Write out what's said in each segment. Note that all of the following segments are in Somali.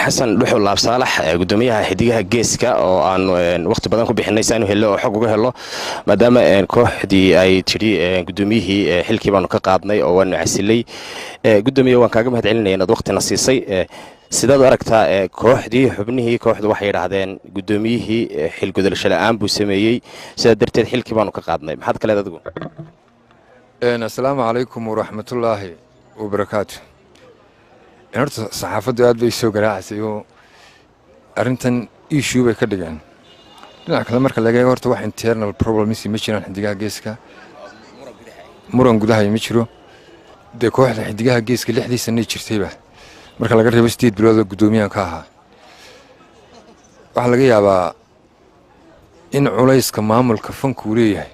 Xasan Dhuxul Laabsaalax, gudoomiyaha Xidigaha Geeska, oo aanu wakhti badan ku bixinay si aanu hello oo xog uga helo, maadaama kooxdii ay tidhi gudoomiyihii xilkii baanu ka qaadnay oo waanu casilay. Gudoomiye, waan kaaga mahad celinaya inaad wakhtina siisay. Sidaad u aragtaa kooxdii, xubnihii kooxdu waxay yidhaahdeen gudoomiyihii xilgudasho la'aan buu sameeyey, sidaa darteed xilkii baanu ka qaadnay? Maxaad kaleed adigu? Assalaamu calaykum waraxmatullaahi wabarakaatu. Horta saxaafaddu aad bay soo garaacaysay oo arrintan issue bay ka dhigeen. Dhinaca kale marka laga eego, horta wax internal problems ma jiraan Xidigaha Geeska, muran gudaha ma jiro. Dee kooxda Xidigaha Geeska 6dii sanay jirtayba, marka laga reebo 8 bilood oo guddoomiyahan ka ahaa, waxaa laga yaabaa in culayska maamulka fankuu leeyahay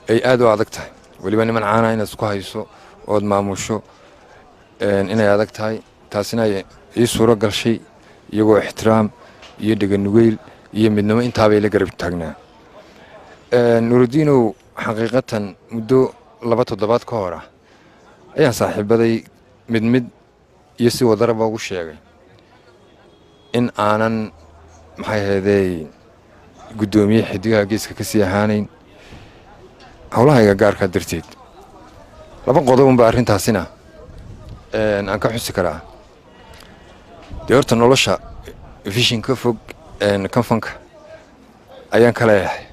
ay aad u adag tahay. Weliba niman caana inaad isku hayso ood maamusho inay adag tahay, taasina ay ii suuro gashay iyagoo ixtiraam iyo dheganugeyl iyo midnimo intaabay la garab taagnaa. Nurudiinow, xaqiiqatan muddo 2 toddobaad ka hor ah ayaan saaxiibaday mid mid iyo si wadaraba ugu sheegay in aanan, maxay ahaydey, guddoomiye Xidigaha Geeska ka sii ahaanayn howlahayga gaarkaa darteed. Laba qodobunba arrintaasina aan ka xusi karaa. Dee horta nolosha vision ka fog kanfanka ayaan ka leeyahay.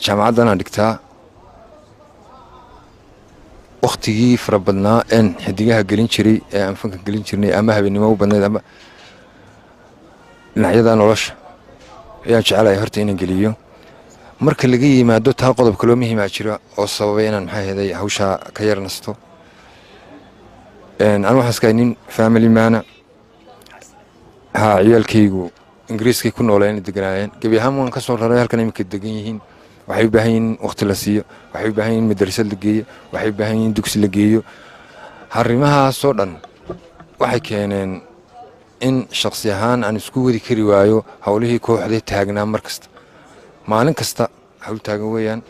Jaamacaddanaan dhigtaa. Wakhtigii fara badnaa een xidigaha gelin jiray ee aan fanka gelin jirnay, ama habeennimo u badnayd ama dhinacyada nolosha, ayaan jecelahay horta inaan geliyo. Marka laga yimaado taa, qodob kaloo muhiimaa jira oo sababay inaan, maxay ahaday, hawshaa ka yar nasto. Anu waxaan iskahay nin family man ah. Haa, ciyaalkaygu Ingiriiskay ku nooleen, deganaayeen. Gebi ahaan waan ka soo raray, halkan iminka degan yihiin. Waxay u baahan yihiin waqti la siiyo, waxay u baahan yihiin madrasad la geeyo, waxay u baahan yihiin dugsi la geeyo. Arrimahaasoo dhan waxay keeneen in shakhsi ahaan aan isku wadi kari waayo howlihii kooxday taagnaa. Mar kasta, maalin kasta hawl taagan weeyaan.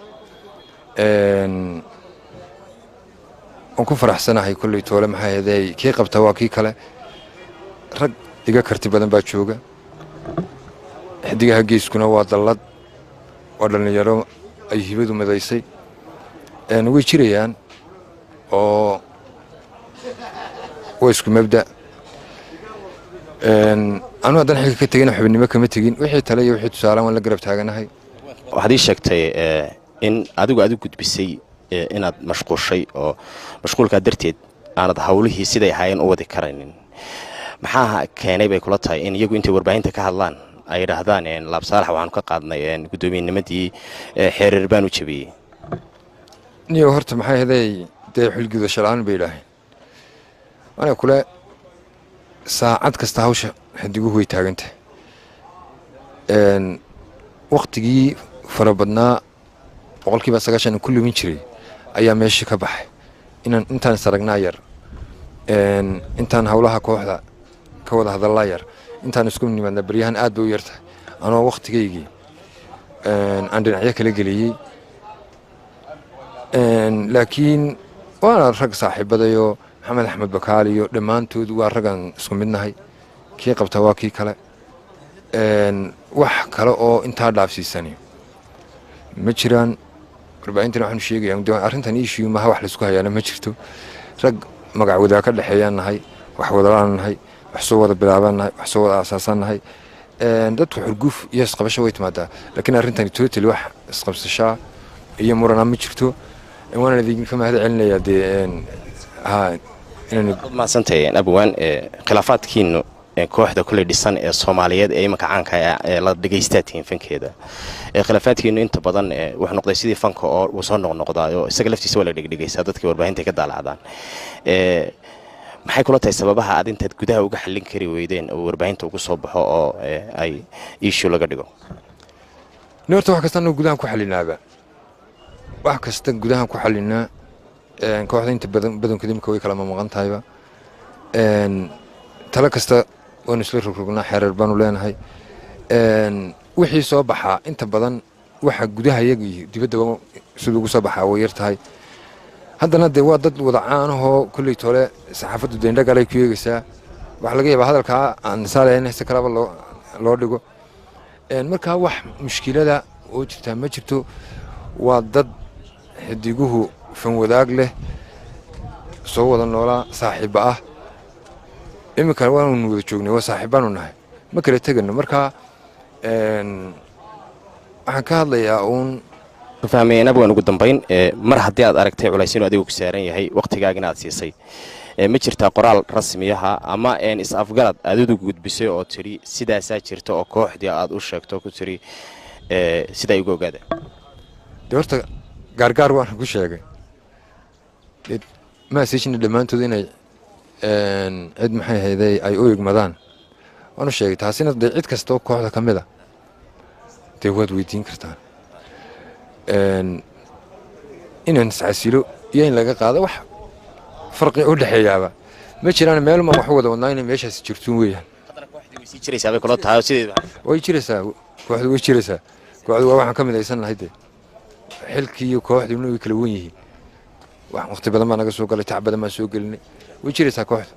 Waan ku faraxsanahay kolley toole, maxaa heeday, kii qabta waa kii kale. Rag iga karti badan baa jooga. Xidigaha Geeskuna waa dallad, waa dhallinyaro ay hibadu madaysay. Way jirayaan oo waa isku mabda. Anu haddaan xilka ka tegina, xubinimo kama tegin. Wixii tale iyo wixii tusaalaan waan la garab taaganahay. Waxaad ii sheegtay in adigu aad u gudbisay inaad mashquushay oo mashquulkaa darteed aanad hawlihii siday ahaayeen u wadi karaynin. Maxaa keenay bay kula tahay in iyagu intay warbaahinta ka hadlaan ay yidhaahdaan Laabsaalax waxaanu ka qaadnay guddoomiyennimadii, xeereer baanu jabiyey? Niyo, horta maxay haday, dee xilgudasho la'aan bay yidhaaheen. Aniga kule saacad kasta hawsha xidiguhu way taagantahay. Wakhtigii fara badnaa, 90% ku lumin jiray, ayaa meeshii ka baxay. Inaan intaan isaragnaa yar, intaan howlaha kooxda ka wada hadallaa yar, intaan isku nimaadna baryahan aad bay u yartahay, anoo wakhtigaygii aan dhinacyo kala geliyey. Laakiin waana rag saaxiibadayo, Maxamed Axmed Bakaal iyo dhammaantood waa raggaan isku midnahay. Kii qabta waa kii kale. Wax kale oo intaa dhaafsiisani ma jiraan. Warbaahintan waxaanu sheegaya, arrintan issue maha, wax laisku hayaana ma jirto. Rag magac wadaa ka dhexeeyaan nahay, wax wadalaan nahay, wax soo wada bilaabaan nahay, wax soo wada asaasaan nahay. Dadku xurguf iyo isqabasho way timaadaa, laakiin arrintani totally wax isqabsashaa iyo murana ma jirto. Waana idinka mahad celinayaa. Dee ha. Mahadsantahay, abwaan. Khilaafaadkiinu kooxda kulley dhisan ee Soomaaliyeed ee imanka caanka ee la dhegaystaa tihiin fankeeda, khilaafaadkiinu inta badan wuxuu noqday sidii fanka oo uu soo noqnoqdaa oo isaga laftiisa waa la dhegdhegaysaa, dadkii warbaahinta ka daalacdaan. Maxay kula tahay sababaha aad intaad gudaha uga xallin kari weydeen oo warbaahinta ugu soo baxo oo ay issue laga dhigo? Ni horta wax kasta anagu gudahan ku xallinaaba, wax kasta gudahan ku xallinaa. Kooxda inta badan badankeeda imika way kala mamaqan tahayba. Talo kasta waanu isla rogrognaa, xeerar baanu leenahay. Wixii soo baxaa inta badan waxa gudaha iyaga iyo dibaddaba siduu ugu soo baxaa way yar tahay. Haddana dee waa dad wada caanahoo kolley tole saxaafaddu deendhagalay ku eegaysaa. Waxaa laga yaabaa hadalkaa aan saalayn si kalaba loo dhigo. Markaa wax mushkilada oo jirtaa ma jirto. Waa dad xidiguhu fanwadaag leh, soo wada noolaa, saaxiibba ah. Iminka waanu wada joognay, waa saaxiibbaanu nahay, ma kala tegano. Markaa waxaan ka hadlayaa uun Fahmayeen abwaan, ugu dambayn, mar haddii aad aragtay culays inuu adigu ku saaran yahay, wakhtigaagina aad siisay, ma jirtaa qoraal rasmiyaha ama is-afgarad aad udu gudbisay oo tidhi sidaasaa jirta, oo kooxdii aad u sheegto ku tidhi sidaa igu ogaada? Dee horta gaargaar waana ku sheegay maasijna dhammaantood inay cid maxay hayday ay u igmadaan waanu sheegay. Taasina dee cid kastoo kooxda ka mid a dee waad weydiin kartaan. Inaan iscasilo iyo in laga qaado wax farqi u dhexeeyaaba ma jiraan. Meeluma wax wada wadnaa inay meeshaasi jirtuun weeyaan. Way jiraysaa kooxdu, way jiraysaa kooxdu. Waa waxaan ka midaysan nahay dee xilkii iyo kooxdiina way kala wen yihiin. Wax waqti badan baa naga soo galay, tac badan baan soo gelinay. Way jiraysaa kooxdu.